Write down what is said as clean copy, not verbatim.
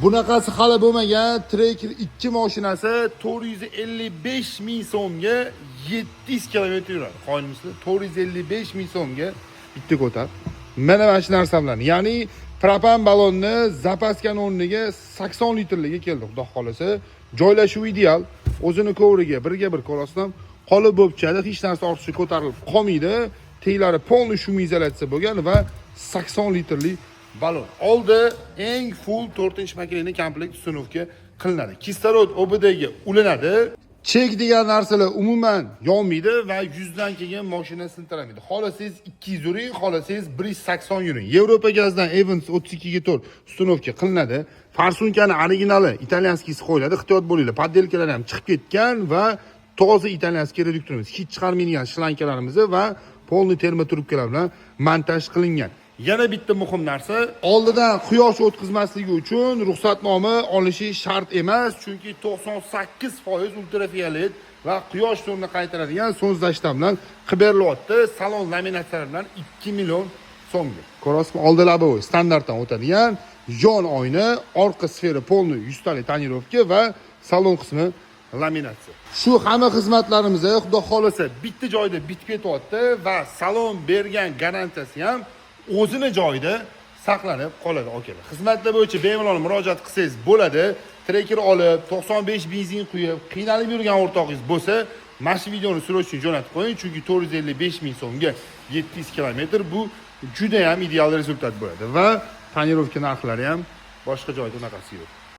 Bunaqasi hali bo'lmagan. Tracker 2 mashinasi 455 ming so'mga 700 kilometr yuradi. Qoyilmisizlar? 455 ming so'mga bitta ko'tar. Mana shu narsa bilan, ya'ni propan ballonni запаска ni o'rniga 80 litrligi keldi, xudo xohlasa. Joylashuv ideal. O'zini kovriga birga bir ko'rasizlar. Qolib bo'lib tushadi, hech narsa ortiqcha ko'tarilib qolmaydi. Teglari полный шумоизоляция bo'lgan va 80 litrli balon. Oldi eng full 4-поколение komplekt установка qilinadi. Kislorod ОБД ga ulanadi. Chek degan narsalar umuman yonmaydi va 100 dan keyin mashina siltiramaydi. Xohlasangiz 200 yuring, xohlasangiz 180 yuring. Yevropa gazdan Evans 32 ga 4 установка qilinadi. Форсунка ni originali итальянский si qo'yiladi. Ehtiyot bo'linglar, подделка lar ham chiqib ketgan va toza итальянский reduktorimiz, hech chiqarmaydigan шланга larimiz va полный термотрубка lar bilan montaj qilingan. Yana bitta muhim narsa, oldidan quyosh o'tkazmasligi uchun ruxsatnoma olishi shart emas, chunki 98% ultrafiolet va quyosh nurini qaytaradigan солнцезащита bilan qilib berilyapti. Salon laminatsiyalar bilan 2 million so'mga. Ko'rasizmi, oldi лобовой standartdan o'tadigan, yon oyna, orqa sfera полный 100 talik тонировка va salon qismi laminatsiya. Shu hamma xizmatlarimiz, xudo xohlasa, bitta joyda bitib ketyapti va salon bergan garantiyasi ham o'zini joyida saqlanib qoladi, akalar. Xizmatlar bo'yicha bemalol murojaat qilsangiz bo'ladi. Tracker olib, 95 benzin quyib, qiynalib yurgan o'rtog'ingiz bo'lsa, mana shu videoni срочно jo'natib qo'ying, chunki 455 ming so'mga 700 kilometr bu juda ham ideal результат bo'ladi va тонировка narxlari ham boshqa joyda unaqasi yo'q.